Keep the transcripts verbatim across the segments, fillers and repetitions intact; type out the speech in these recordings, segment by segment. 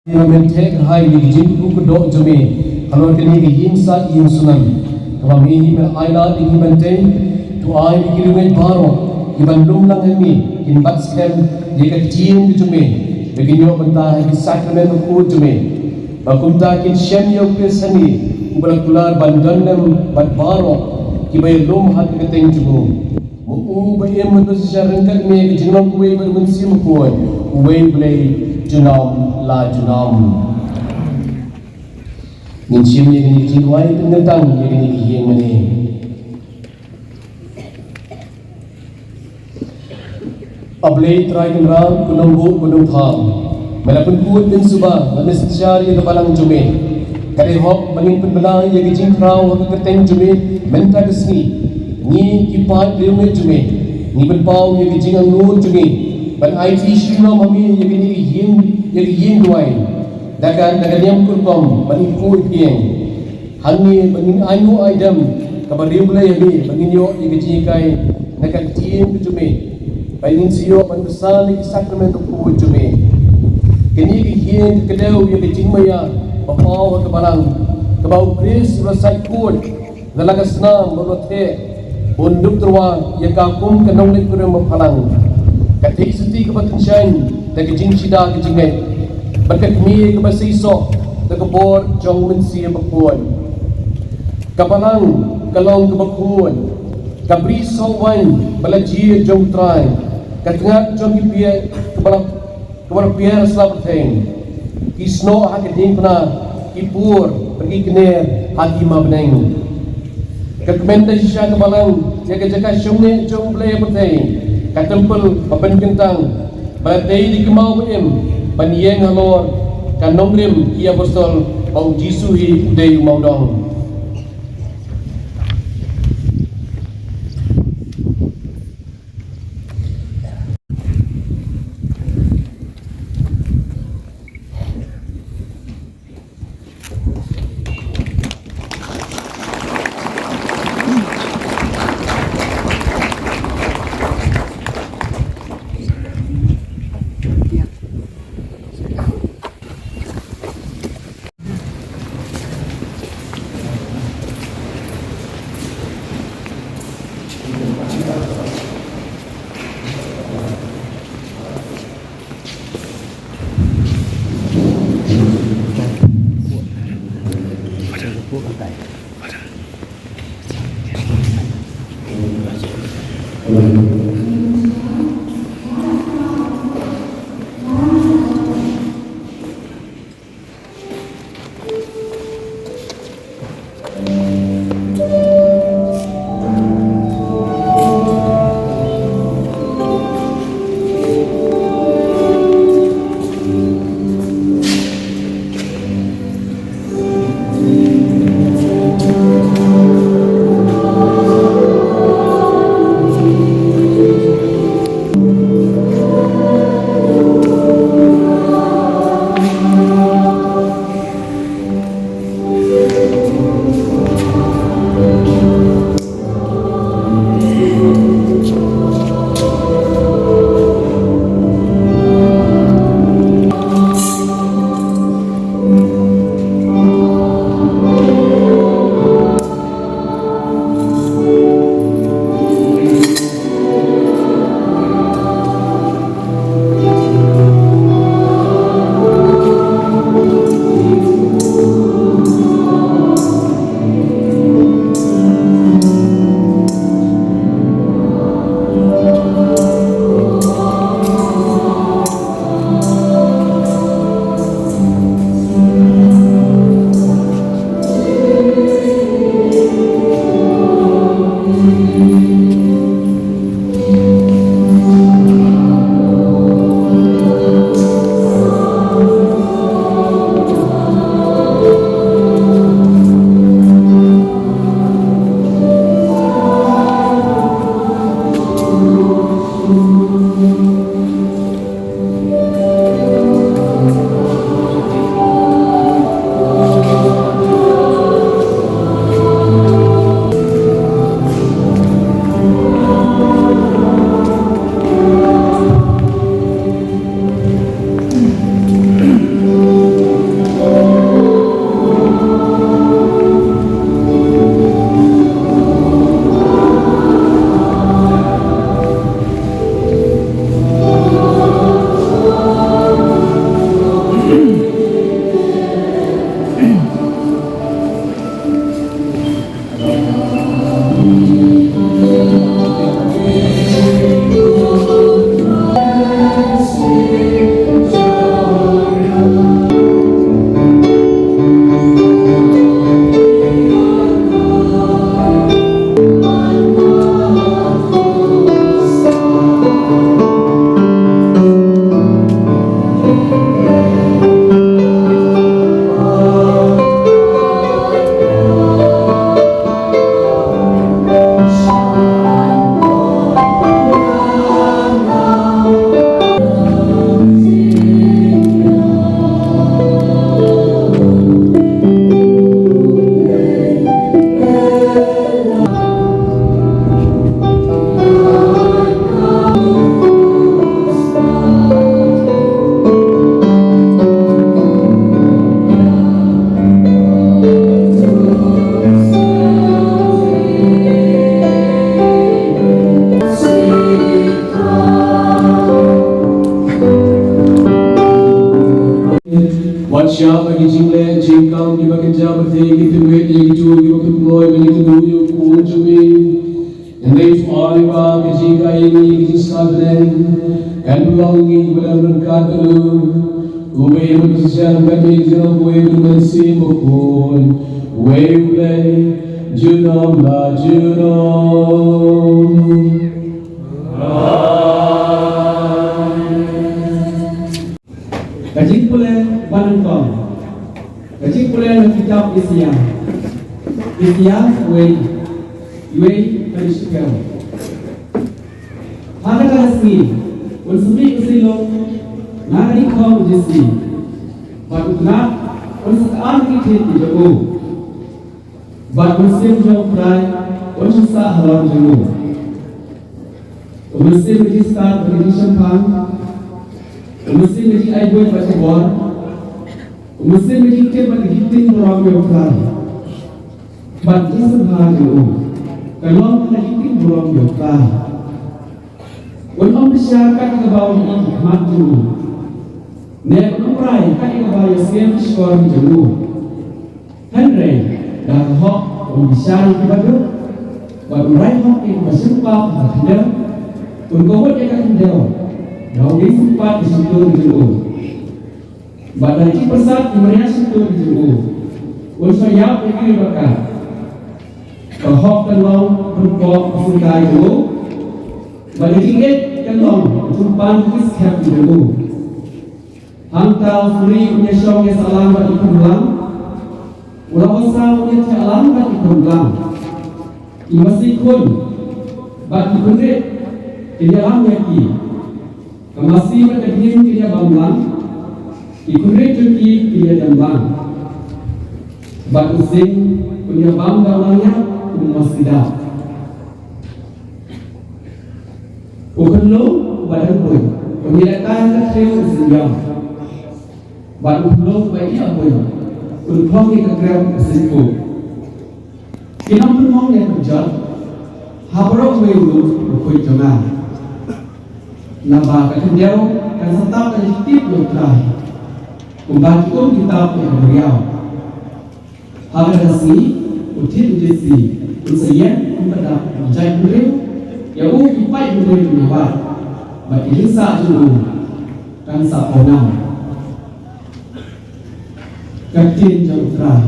Ïa men theh kyrhai ïa ki jingkyrkhu kyrdoh jong me halor kane ka ïing sah ïing sunan kaba me hi men ailad ïa ngi ban tei. To ai ba ki riewngeit baroh kiban lum lang ha me kin bat skhem ïa ka ktien ka jong me, ba kin ïoh bynta ha ki sakramen bakhuid jong me, ba kumta kin shem ïa U Khrist hangne uba la kular ban don lem bad baroh kiba ïalum ha ka kyrteng jong u. Ma u ba im bad ba shisha ryngkat me ka jinglong kawei bad U Mynsiem Bakhuid, uwei U Blei junom la junom. Ngin shim ïa kine ki jingduwai pynkyntang ïa kine ki ïing mane. A Blei Trai Kynrad, ko Nongbuh ko Nongthaw, me la pynkhuid pynsuba bad me synshar ïa ka balang jong me. Ka dei hok ba ngin pynbna ïa ka jingkhraw ha ka kyrteng jong me mynta ka sngi. Ngi ki paid riewngeit jong me ngi pynpaw ïa ka jingangnud jong ngi ban aiti shiliang ha me ïa kane ka ïing, ïa ka ïing duwai. Da ka, da ka niam ka rukom ban ïakhuid ïeng. Hangne ba ngin ainguh aidem kaba riewblei ha me ba ngin ïoh ïa ka jinghikai na ka ktien ka jong me. Ba ngin sa ïoh ban bsa na ki sakramen bakhuid jong me. Kane ka ïing ka kdew ïa ka jingmaïa ba paw ha ka balang kaba U Khrist u la sait khuid na la ka snam ba u la theh, un dup tyrwa ïa ka kum ka nongleit kurim baphalang. Ka theisotti kaba tyngshaiñ da ka jingshida ka jingngeit bad ka kmie kaba seisoh da ka bor jong U Mynsiem Bakhuid. Ka balang ka long kaba khuid, ka bri soh waiñ ba la jia jong U Trai, ka tngat jong ki pier kaba la kaba la pier sla pyrthei, ki snoh ha ki diengphna, ki pur bad ki kner ha ki hima bneng. Ka kmen da shisha ka balang ïa ka jaka shong neh jong U Blei ha pyrthei, ka templ ba pynkyntang ba la tei da ki maw ba im ban ïeng halor ka nongrim ki apostol ba U Jisu hi u dei u mawdong. Bad shah ba ki jingleh jingkam kiba kynja pyrthei ki tymmen ïa kito kiba kynnoh ban ïakynduh ïa u khun jong me. Hynrei to ai ba ka jingkhaii ne ka jingstad bneng kan pynlong ïa ngi kiba dang ryngkat bad u. Uba ïa ka jingstad ryngkat ïa ngi jong u, uwei u Mynsiem Bakhuid, uwei U Blei junom la junom. Ka jingpule ba nyngkong. Ka jingpule na kitab Isaïah. Isaïah wei, wei ka dei shiphew. Ha kata ka sngi un sa mih u sylluk na ka dkhot u Jesse, bad u tnat un sa kha ki thied ki jong u. Bad u mynsiem jong U Trai un sah halor jong u. U mynsiem ka jingstad bad ka jingshemphang, u mynsiem ka jingaibud bad ka bor, u mynsiem ka jingtip bad ka jingtieng burom ïa U Trai. Bad ka jingsngewbha jong u ka long ka jingtieng burom ïa U Trai. Un ym bishar kat ïa kaba u ïohi ki khmat jong u, ne un ym rai kat ïa kaba ïohsngew ki shkor jong u. Hynrei da ka hok un bishar ïa kiba duk, bad un rai hok ïa kiba sngewpap ha ka khyndew. Un kawut ïa ka khyndew da u dieng sympat ka shyntur jong u. Bad da ka jingpyrsad ki mria shyntur jong u un sa ïap ïa ki riewryngkat. Ka hok kan long pynpok ka syngkai jong u, bad ka jingngeit kan long ka jingpan ki skhem jong u. Hangta u suri un ïashong ïasahlang bad ki khunlung, u lawasa un ïathiah lang bad ki khunlung. Ki masi khun bad ki khunrit kin ïalam ïa ki. Ka masi bad ka dien kin ïabam lang, ki khunrit jong ki kin ïadem lang. Bad u sing un ïabam da u langïap kum u masi dap. U khunlung uba dang buiñ un ïalehkai ha ka thliew u sing ïam. Bad u khunlung uba ïa buiñ un phong ïa ka krem u sing khuid. Kin ym pynmong ne pynjot ha baroh uwei u lum bakhuid jong nga. Naba ka khyndew kan sa tap ka jingtip ïa U Trai, kumba ki um ki tap ïa ka duriaw. Ha kata ka sngi u thied u Jesse un sa ïeng, un sa dap ïa ki jaitbynriew, ïa u ki paidbynriew kiba wad, bad ka jingsah jong u kan sa pawnam. Ka ktien jong U Trai.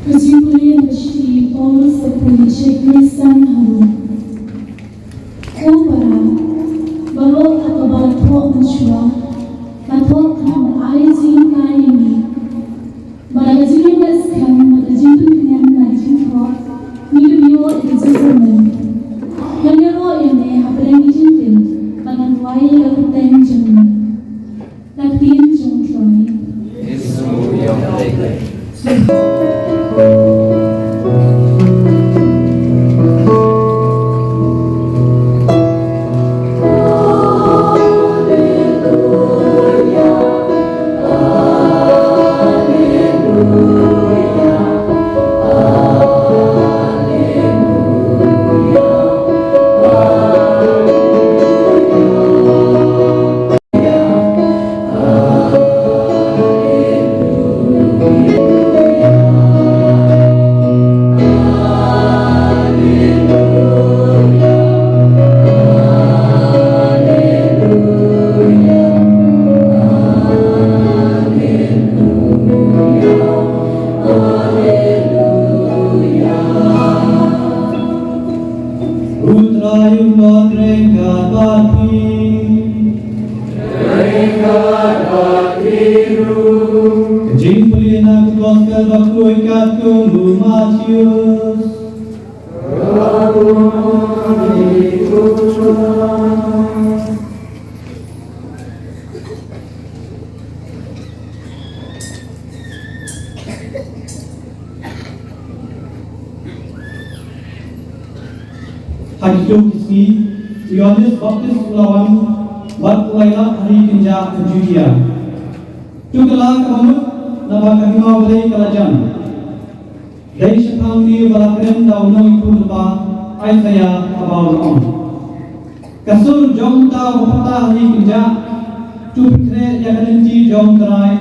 Ka jingpule na ka shithi u Paulus da ka pule na u Khristan ha Rom. Ko para, baroh da kaba la thoh mynshuwa, la thoh khnang ban ai jinghikai ïa ngi. Bad da ka jingïaleh skhem bad ka jingpynkynmaw na ka jingthoh, ngi dang ïoh ïa ka jingkyrmen. Ngan ïaroh ïa me hapdeng ki jingtip, bad ngan duwai ïa ka kyrteng jong me. Ka ktien jong U Trai. U Trai un don ryngkat bad phi. Ryngkat bad phi ruh. Ka jingpule na ka Gospel bakhuid katkum u Mathaios. Ka bun ïa u Trai. Jong ki sngi, u Ïoannis Baptist u la wan bad u la ïalap ha ri kynjah ka Judia. To kylla kaba mut, naba ka hima U Blei ka la jan. Dei shaphang une ba la kren da u nongïathuhlypa Isaïah, haba u la ong: Ka sur jong uta uba pata ha ri kynjah: To pynkhreh ïa ka lynti jong U Trai,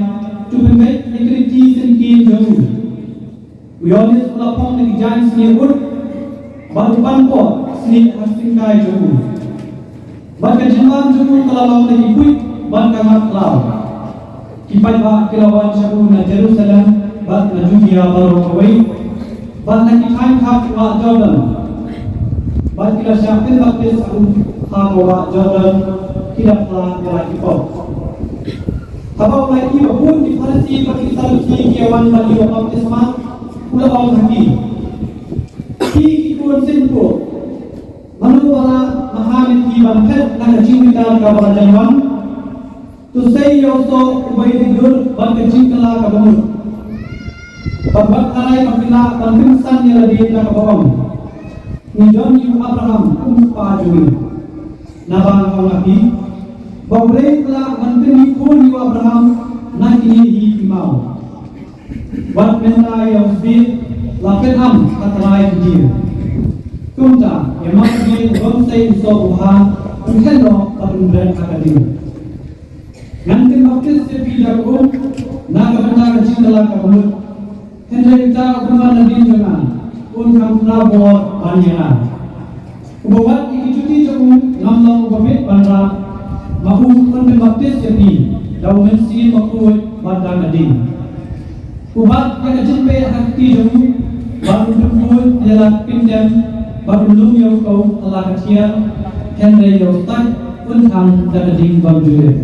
to pynbeit ïa ka lynti syngkien jong u. U Ïoannis u la phong da ki jaiñ snieh ud, bad u pankor snieh ha ka syngkai jong u. Bad ka jingbam jong u ka la long da ki puit bad ka ngat khlaw. Ki paidbah ki la wan sha u na Jerusalem bad na Judia baroh kawei, bad na ki thaiñ khap wah Jordan. Bad ki la shah pynbaptis ha u ha ka wah Jordan, ki da phla ïa la ki pop. Haba u la ïohi ba bun ki Pharisi bad ki Sadusi ki ïa wan ban ïoh baptisma, u la ong ha ki: Phi ki khun sngewthuh, mano ba la maham ïa phi ban phet na ka jingbitar kaba la jan wan? To sei ïa u soh uba ïadei dur bad ka jingkylla kaba mut. Bad wat tharai ba phi lah ban kynsan ïa lade da kaba ong: Ngi don ïa u Abraham kum u kpa jong ngi. Naba nga ong ha phi ba U Blei u lah ban kynriah khun ïa u Abraham na kine hi ki maw. Wat mynta ïa u Sbit la pynham ha trai ki dieng. Kumta ïa ma u Sbit u bym sei u soh u bha, un khet noh bad un bret ha ka dieng. Ngan pynbaptis ïa phi da ka um na ka bynta ka jingkylla kaba mut. Hynrei uta uba wan nadien jong nga, un kham phla bor ban ïa nga. Uba wat ïa ki juti jong u ngam long uba bit ban rah. Ma u un pynbaptis ïa phi da u Mynsiem Bakhuid bad da ka ding. U bat ïa ka jingpeh ha kti jong u, bad un pynbud ïa la kyndem, bad un lum ïa u khaw ha la ka thiar, hynrei ïa u stait un khang da ka ding bymjulip.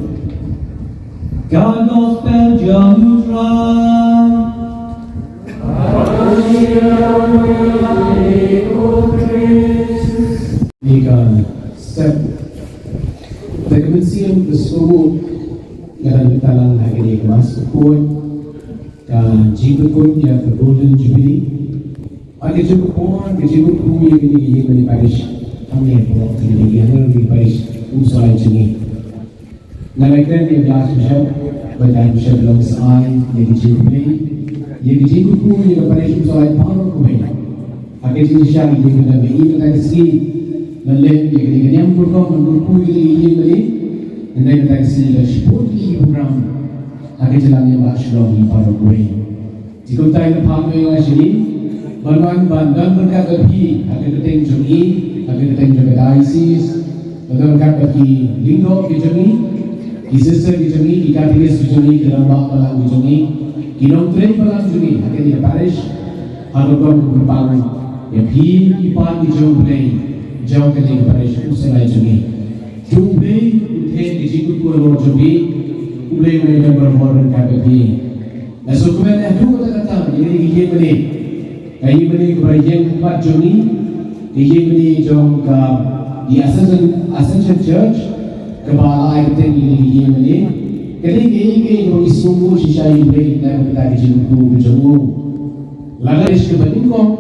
Ka gospel jong U Trai. Ni ka step da ka mynsiem ka sngewbha nga dang talang ha kane ka Mass Bakhuid, ka jingkyrkhu ïa ka Golden Jubilee. Ha ka jingkyrkhu, ka jingkyrkhu ïa kane ka ïing mane parish. Hangne hapoh kane ka ïing mane parish Umsohlai jong ngi. Nga la kren ïa u Archbishop, ba u Archbishop long sa ai ïa ka jingkyrkhu, ïa ka jingkyrkhu ïa ka parish Umsohlai baroh kawei. Ha ka jingshisha ngi dei ban da ïa kata ka sngi ban leh ïa kane ka niam kyrkhu ban kyrkhu ïa kane ka ïing mane. Hynrei kata ka sngi la shipor ki program ha ka jylla niam ba Shillong baroh kawei. Te kumta nga phah ïa nga shane ban wan ban don ryngkat bad phi ha ka kyrteng jong ngi, ha ka kyrteng jong ka diocese, ban don ryngkat bad ki lyngdoh ki jong ngi, ki sister ki jong ngi, ki katekist ki jong ngi, ki rangbah balang ki jong ngi, ki nongtrei balang jong ngi ha kane ka parish, ha ka rukom kaba kyrpang ïa phi ki paid ki jong U Blei jong kane ka parish Umsohlai jong ngi. To U Blei un theh ka jingkyrkhu halor jong phi, U Blei un ai don barabor ryngkat bad phi. Nga sngewkmen haduh katta katta ïa kane ka ïing mane, ka ïing mane kaba ïeng ha khmat jong ngi, ka ïing mane jong ka The Ascension, Ascension Church, kaba la ai kyrteng ïa kane ka ïing mane. Kane ka ïing mane kaba ngi sngewbha shisha ïa U Blei na ka bynta ka jingkyrkhu ka jong u. Lada dei shi kaba nyngkong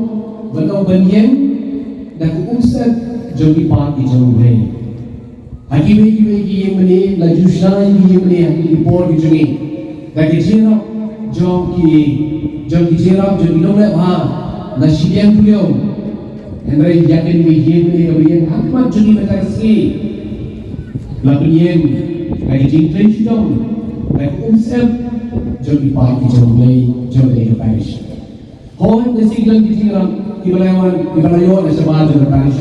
ban ong ban ïeng da ka umsyep jong ki paid ki jong U Blei. Ha kiwei kiwei ki ïing mane la ju shna ïa ki ïing mane ha ki por ki jong ngi da ka jingïarap jong ki, jong ki jingïarap jong ki nongleh bha na shiliang briew. Hynrei ïa kane ka ïing mane kaba ïeng ha khmat jong ngi mynta ka sngi la pynïeng da ka jingtrei shitom, da ka umsyep jong ki paid ki jong U Blei jong kane ka parish. Hooid, lehse ki don ki jingïarap kiba la wan, kiba la ïoh na shabar jong ka parish.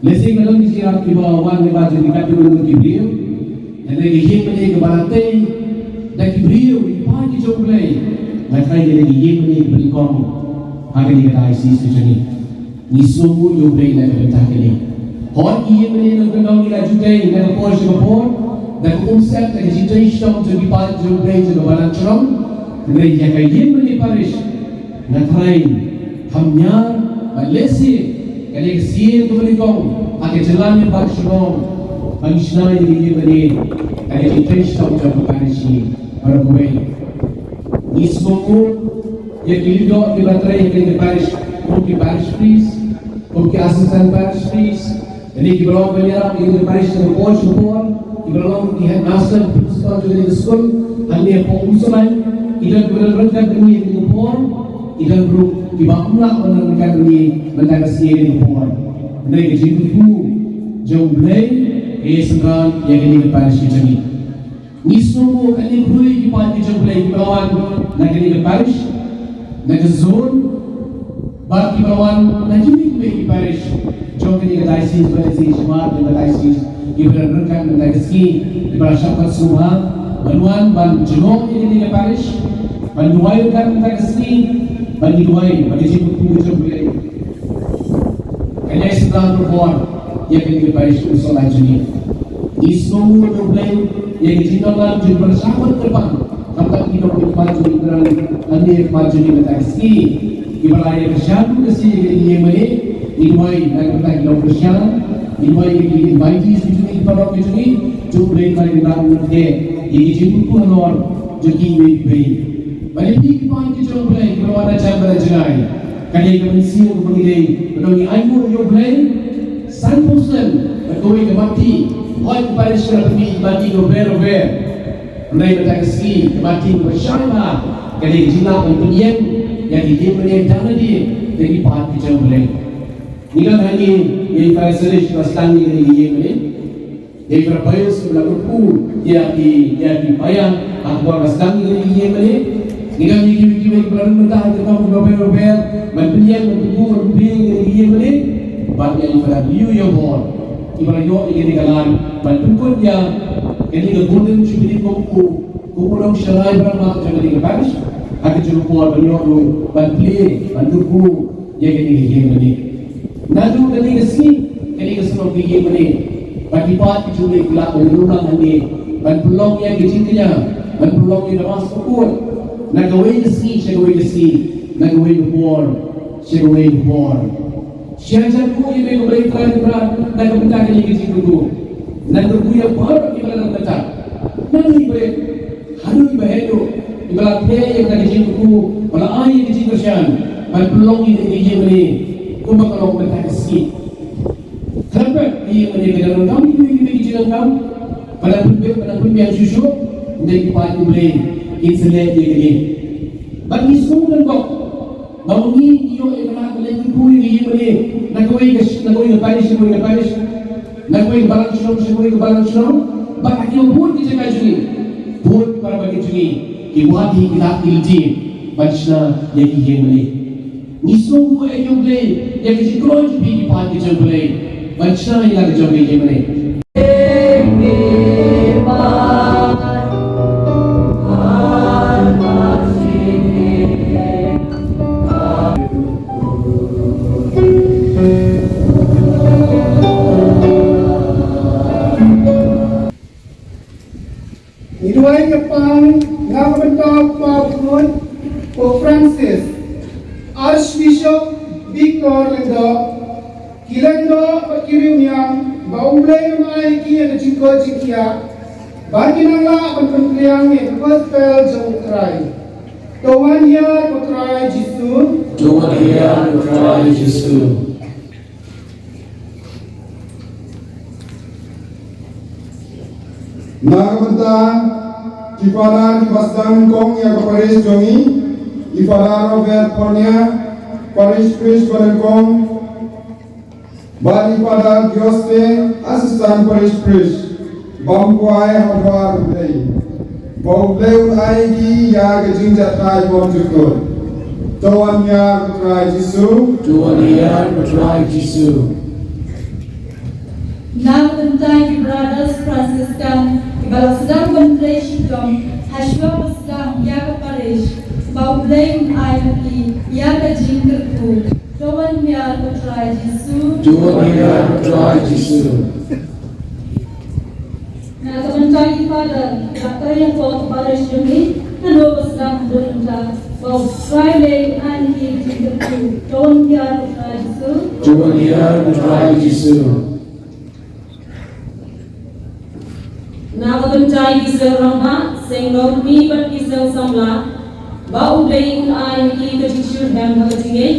Lehse ki don ki jingïarap kiba wan na shabar jong ki katto katne ki briew. Hynrei ka ïing mane kaba la tei da ki briew, ki paid ki jong U Blei. Nga tharai kane ka ïing mane kaba nyngkong ha kane ka diocese ka jong ngi. Ngi sngewbha ïa U Blei na ka bynta kane. Hooid, ki ïing mane nongkyndong ngi la ju tei na ka por sha ka por da ka umsyep, da ka jingtrei shitom jong ki paid jong U Blei jong ka balang shnong. Hynrei ïa ka ïing mane parish nga tharai kham ñiar, bad lehse kane ka sien kaba nyngkong ha ka jylla ne baroh shynrong ba ngi shna ïa ka ïing mane, ka ïing trei shitom jong ka parish baroh kawei. Ngi sngewbha ïa ki lyngdoh kiba trei ha kane ka parish, kum ki parish priest, Ki assistant parish priest, kine kiba la wan ban ïarap ïa kane ka parish na ka por sha ka por, kiba la long ki headmaster, principal jong kane ka skul, hangne hapoh Umsohlait, ki don kiba la ryngkat bad ngi ha kane ka por, ki don ruh kiba ym lah ban ryngkat bad ngi mynta ka sngi ha kane ka por. Hynrei ka jingkyrkhu jong U Blei ka ïasynran ïa kane ka parish ka jong ngi. Ngi sngewnguh katne kawei ki paid ki jong U Blei kiba la wan na kane ka parish, na ka zone, bad kiba la wan na kiwei kiwei ki parish jong kane ka diocese, bad ïa ki shabar jong ka diocese, kiba la ryngkat mynta ka sngi, kiba la shah pat sngewbha ban wan ban jngoh ïa kane ka parish, ban duwai ryngkat mynta ka sngi, ban duwai, ban ïa ka jingkyrkhu ka jong U Blei. Kan ïa sdang bor ïa kane ka parish Umsohlait jong ngi. Ngi sngewnguh ïa U Blei ïa ka jingdon lang jong ki ba la shah ban kyrpang. Kumta ki don ki khmat jong ngi, ki don hangne ki khmat jong ngi mynta ka sngi. Kiba la ïa kyrshan ruh ka sngi ïa kane ka ïing mane. Ngi duwai na ka bynta ki nongkyrshan. Ngi duwai ïa ki invitees ki jong ngi, ki paralok ki jong ngi. Jong U Blei ba la ïa kyrpang ïa ki jingkyrkhu halor jong kiwei kiwei. Bad ïa phi ki paid ki jong U Blei kiba la wan na jan bad na jngai. Ka dei ka mynsiem kaba ngi dei, ba ngi ainguh ïa U Blei, san percent, bad kawei ka matti, hooid ka parish ka la pynmih ki matti kiba bher bher. Hynrei mynta ka sngi, ka matti kaba shai bha, ka dei ka jinglah ban pynïeng ïa ka ïing mane da lade, da ki paid ki jong U Blei. Ngi don hangne ïa i Father Salish ba sdang ïa kane ka ïing mane. Ïa i Father Pius ba la kyrkhu ïa ki, ïa ki paia ha ka por ba sdang ïa kane ka ïing mane. Ngi don ïa kiwei kiwei kiba la rung mynta ha ki kyrtong kiba bher bher ban pynïeng, ban kyrkhu, ban pynbiang ïa kane ka ïing mane. Bad ïa i Father Liu Ïawbor kiba la ïoh ïa kane ka lad ban pynkut ïa kane ka Golden Jubilee kum u, kum u nongshakri ba rangah jong kane ka parish. Ha ka juh ka por ban ïoh ruh ban plie, ban kyrkhu ïa kane ka ïing mane. Naduh kane ka sngi, kane ka shnong ka ïing mane, ba ki paid ki jong U Blei ki lah ban ïalam hangne, ban pynlong ïa ka jingkñia, ban pynlong ïa ka Mass bakhuid, na kawei ka sngi sha kawei ka sngi, na kawei ka por sha kawei ka por. Sha jan ruh ïa me ko Blei Trai Kynrad, na ka bynta kane ka jingkyrkhu. Ngan kyrkhu ïa baroh kiba la dang bynta. Ngan ïa baroh Haduh ba heh duh, iba la theh ïa ka jingkyrkhu, ba la ai ïa ka jingkyrshan, ban pynlong ïa ka ïing mane, kumba ka long mynta ka sngi. Khlem pep ïa ka ïing mane ka dang donkam ïa ki jingdonkam, ba dang pynbiang, ba dang pynbiang shuh shuh, hynrei ki paid U Blei kin sa leh ïa kane. Bad ngi sngewthuh bok, ba ma ngi ngi ïoh ïa ka lad ban leit kyrkhu ïa ka ïing mane, na kawei ka, na kawei ka parish sha kawei ka parish, na kawei ka balang shnong sha kawei ka balang shnong, bad ha kiba bun ki jaka jong ngi, bun ki para market jong ngi ki wad hi ki lad ki lynti ban shna ïa ki ïing mane. Ngi sngewbha ïa U Blei ïa ka jingkyrkhu jong phi ki paid ki jong U Blei ban shna ïa la ka jong ka ïing mane. Ngi duwai ïa pang na ka bynta u Kpa bakhuid Pope Francis, Archbishop Victor Lyngdoh, ki lyngdoh bad ki riewniam, ba U Blei un ai ïa ki ïa ka jingkoit jingkhiah, ba kin nang lah ban pynphriang ïa ka gospel jong U Trai. To wan hiar ko Trai Jisu. To wan hiar ko Trai Jisu. Na ka bynta ki Father kiba sdang nyngkong ïa ka parish jong ngi, i Father Robert Pornia, Parish Priest ba nyngkong, bad i Father Jose, Assistant Parish Priest, bym kwai ha U Blei. Ba U Blei un ai ïa ki ïa ka jingjahthait bymjukut. To wan hiar ko Trai Jisu. To wan hiar ko Trai Jisu. Na ka bynta ki Brothers Franciscan kiba la sdang ban trei shitom ha shuwa ba sdang ïa ka parish, ba U Blei un ai ïa ki ïa ka jingkyrkhu. To wan hiar ko Trai Jisu. To wan hiar ko Trai Jisu. Na ka bynta ki Father kiba trei hapoh ka parish jong ngi, naduh ba sdang haduh mynta, ba U Trai Blei un ai ïa ki jingkyrkhu. To wan hiar ko Trai Jisu. To wan hiar ko Trai Jisu. Na ka bynta ki seng rangbah, seng nongmih bad ki seng samla, ba U Blei un ai ïa ki ka jingshitrhem ha ka jingngeit,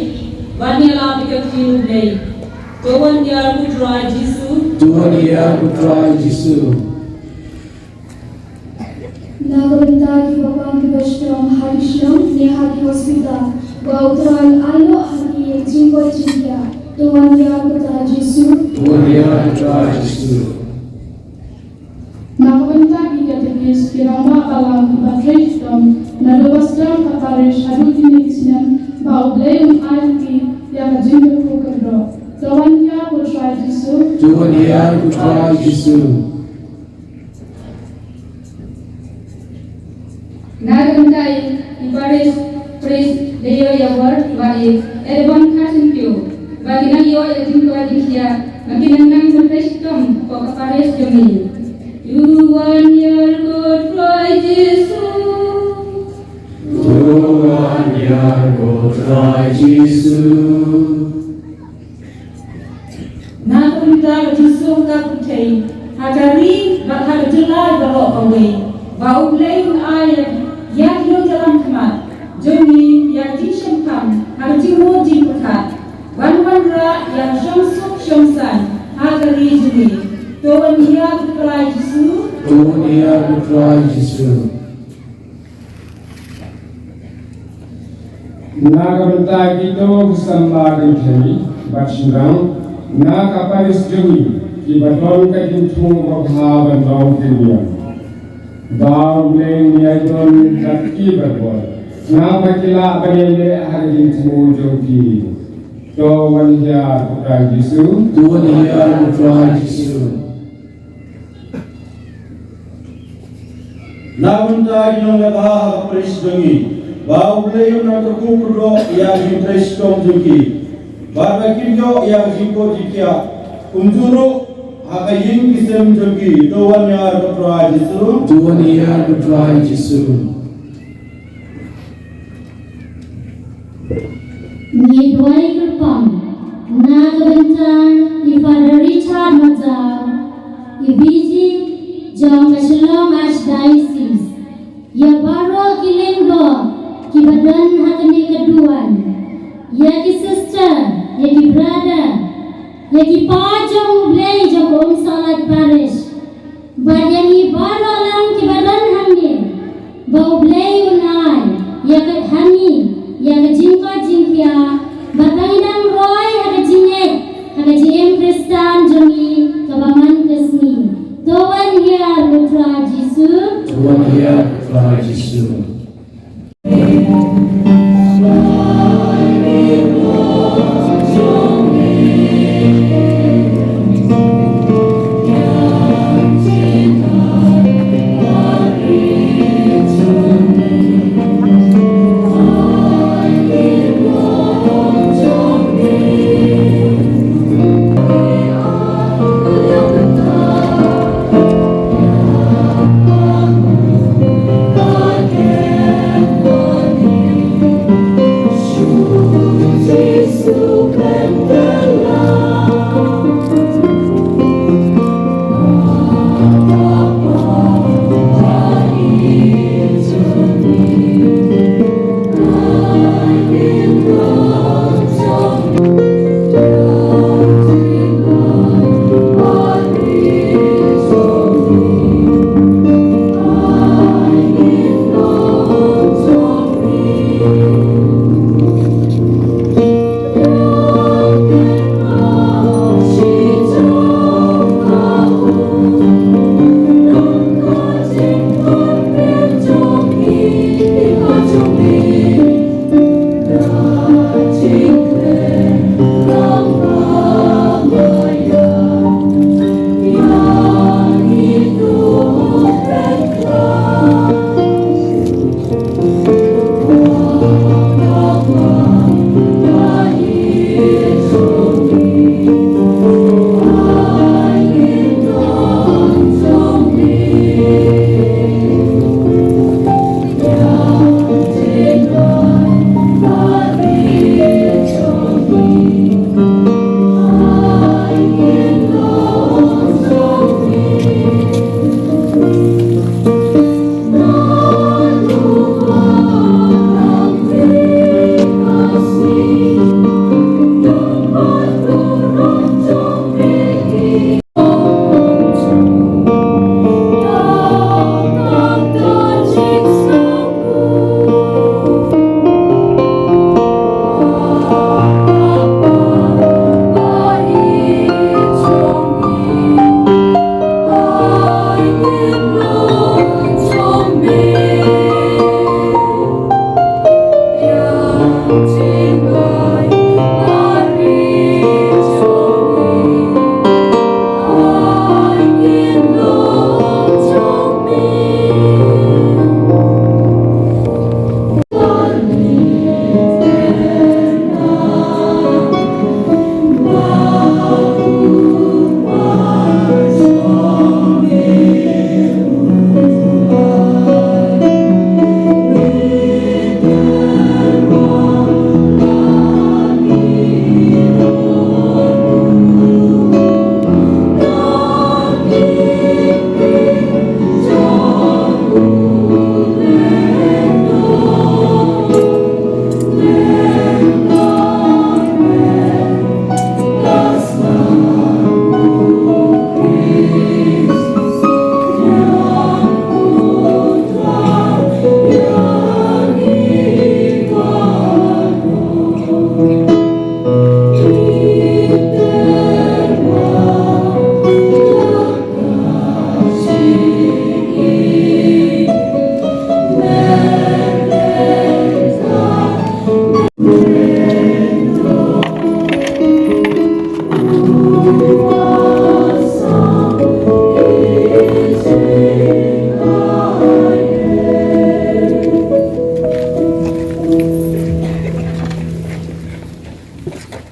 ban ïalap ïa ka ktien U Blei. To wan ïar ko Trai Jisu. To wan ïar ko Trai Jisu. Na ka bynta kiba pang kiba shitom ha ki shnong ne ha ki hospital, ba U Trai un ai noh ha ki ïa ka jingkoit jingkhiah. To wan ïar ko Trai Jisu. To wan ïar ko Trai Jisu. Na ka bynta ki katechist, ki rangbah balang kiba trei shitom naduh ba sdang ka parish haduh kine ki snem, ba U Blei un ai ha ki ïa ka jingkyrkhu kyrdoh. To wan ïar ko Trai Jisu. To wan ïar ko Trai Jisu. Na ka bynta i parish priest Leo Yawar, ba i Edwin Kharsynpiew, ba kin nang ïoh ïa ka jingkoit jingkhiah, ba kin nang nang ban trei shitom hapoh ka parish jong ngi. To wan ïar ko Trai Jisu. To wan ïar ko Trai Jisu. Na ka bynta ka jingsuk ka pyrthei, ha ka ri bad ha ka jylla baroh kawei, ba U Blei un ai ïa ki nongïalam khmat jong ngi ïa ka jingshemphang ha ka jingmut jingpyrkhat, ban wanrah ïa ka shongsuk shongsaiñ ha ka ri jong ngi. To wan ïar ko Trai Jisu. To wan ïar ko Trai Jisu. Na ka bynta kito ki samla kynthei bad shynrang na ka parish jong ngi, kiba don ka jingthmu babha ban long ki niam, ba U Blei un ïai don bad ki baroh, naba ki lah ban ïaineh ha ka jingthmu jong ki. To wan ïar ko Trai Jisu. To wan ïar ko Trai Jisu. Na ka bynta ki nongïalam ha ka parish jong ngi, ba U Blei un nang kyrkhu kyrdoh ïa ka jingtrei shitom jong ki, bad ba kin ïoh ïa ka jingkoit jingkhiah kumjuh ruh ha ka ïing ki sem jong ki. To wan ïar ko Trai Jisu. To wan ïar ko Trai Jisu. Ngi duwai kyrpang na ka bynta i Father Richard Majaw, i VG jong ka Shillong Archdiocese, ïa baroh ki lyngdoh kiba don ha kane ka duwan, ïa ki sister, ïa ki brother, ïa ki pa jong U Blei jong ka Umsohlait Parish, bad ïa ngi baroh lang kiba don hangne, ba U Blei un ai ïa ka ha ngi ïa ka jingkoit jingkhiah, bad ba ngin nang roi ha ka jingngeit ha ka jingim Khristan jong ngi kaba man ka sngi. To wan ïar ko Trai Jisu. To wan ïar ko Trai Jisu.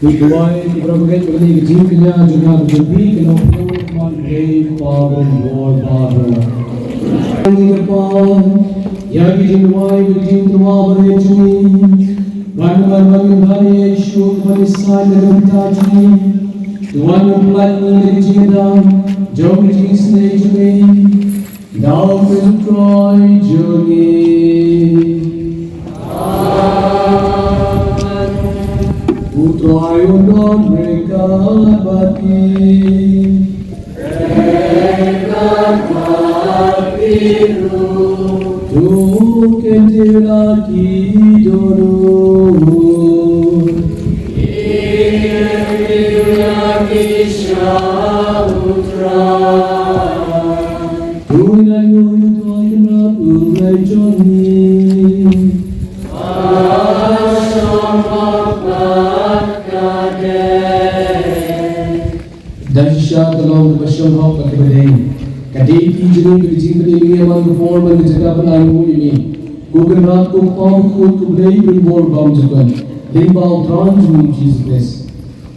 Ki duwai ki para bangeit, ba kane ka jingkñia jong nga ka jong phi kan long pynlong man ka dei pa ban bor ba ba. Ngi kyrpad ïa ki jingduwai ki jingduwai ba ri jong ngi. Ban ban ban ban ïa Jisu ban ïa sa ïa ka bynta jong ngi. Tuhan ban pynlait ngi na ka jingdam jong ka jingsnei jong ngi. Dau pyntroi jong ngi. Amen. U Trai un don ryngkat bad phi. Ryngkat bad phi ruh. To kyntiew ïa ki dohnud. Kyntiew ïa ki sha U Trai. Pynlait ïa U Trai Kynrad U Blei jong ngi. Da shisha ka long kaba shonghap bad kaba dei. Ka dei ka jingpynim ïa ka por bad ka jaka ban ainguh ïa me. Ko Kynrad, ko Kpa bakhuid, ko Blei ba don bor bymjukut. Lyngba U Trai jong ngi Jisu Khrist.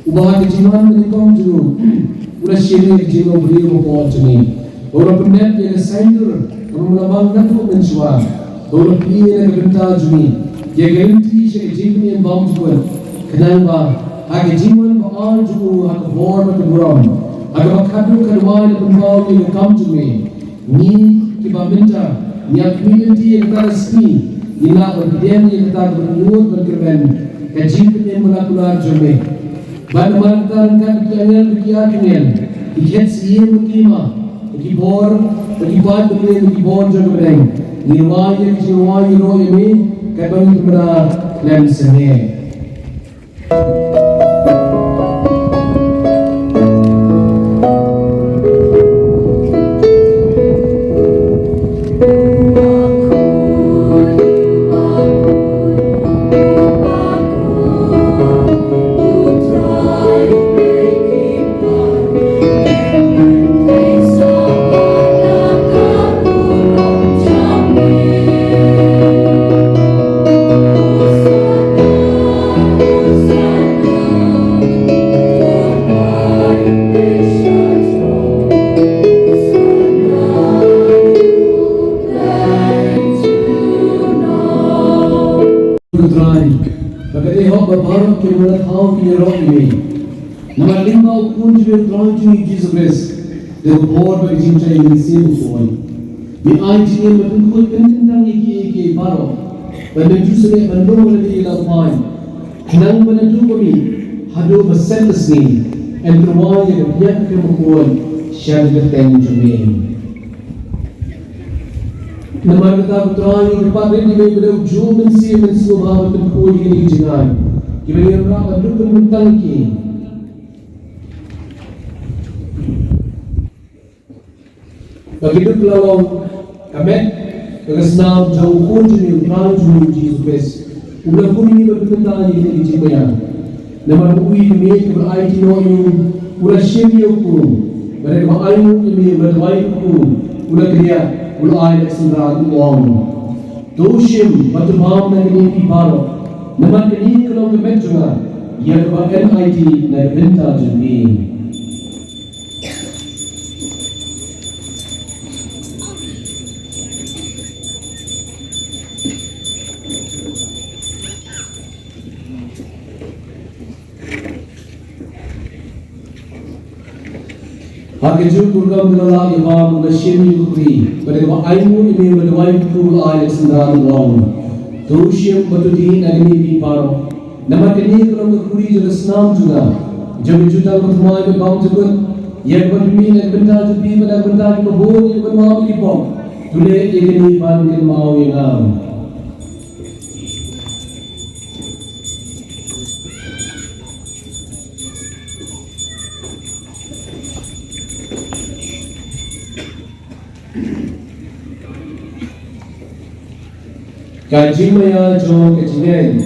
Uba ha ka jingwan banyngkong jong u, u la shim ïa ka jinglong briew hapoh jong ngi. Ba u la pyndep ïa ka saiñdur kaba u la mang naduh mynshuwa. Ba u la plie na ka bynta jong ngi ïa ka lynti sha ka jingpynim bymjukut. Khnang ba ha ka jingwan ba ar jong u ha ka bor bad ka burom, ha kaba khadduh khadwai la pynpaw ïa ka kam jong me. Ngi kiba mynta ngi ïa khmih lynti ïa kata ka sngi, ngi lah ban pdiang ïa kata kaba kynnoh ban kyrmen ka jingpynim ba la kular jong me. Bad namar kata ryngkat ki angel bad ki archangel, ki khet siem bad ki hima, bad ki bor, bad ki paid bymman, bad ki bor jong ka bneng, ngi rwai ïa ki jingrwai ïaroh ïa me katba ngi pynbna khlem sangeh. Trai, ba ka dei hok ba baroh ki mala thaw ki ïaroh ïa me. Namar lyngba U Khun jong me U Trai jong ngi Jisu Khrist, da ka bor bad ka jingshai mynsiem bakhuid, me ai jingim ba pynkhuid pynkyntang ïa kiei kiei baroh, ba men ju sangeh ban long lade la u phai. Khnang ba naduh kawei haduh ba sep ka sngi, yn tyrwa ïa ka bniat ka bakhuid sha ka kyrteng jong me. Namar kata ko Trai, ngi kyrpad rit ïa me ba da u juh mynsiem mynsngew bha ban pynkhuid ïa kine ki jingai kiba ngi ïa rah ban duh pynkyntang ïa ki. Ba ki duk la long ka met bad ka snam jong U Khun jong ngi U Trai jong ngi Jisu Khrist, uba la khun ïa ngi ban pynkynta ïa kine ki jingmaïan. Namar ba u ïeit ka miet kaba la aiti noh ïa u, u la shim ïa u kpu, bad da kaba ainguh ïa me u la duwai ïa u kpu, u la kynriah, u la ai da ka synran u ong: To shim bad to bam na kane phi baroh, namar kane ka long ka met jong nga, ïa kaba yn aiti na ka bynta jong phi. Ha kajuh ka rukom ka la lah ïa bam, u la shim ïa u khri, bad da kaba ainguh ïa me u la duwai ïa u kpu, u la ai da ka synran u ong: To shim bad to dih na kane phi baroh, namar kane ka long ka khri jong ka snam jong nga, jong ka jutang bathymmai bymjukut, ïa kaba pynmih na ka bynta jong phi bad na ka bynta kiba bun ïa ka ban map ïa ki pop. To leh ïa kane ban kynmaw ïa nga. Ka jingmaïa jong ka jingngeit.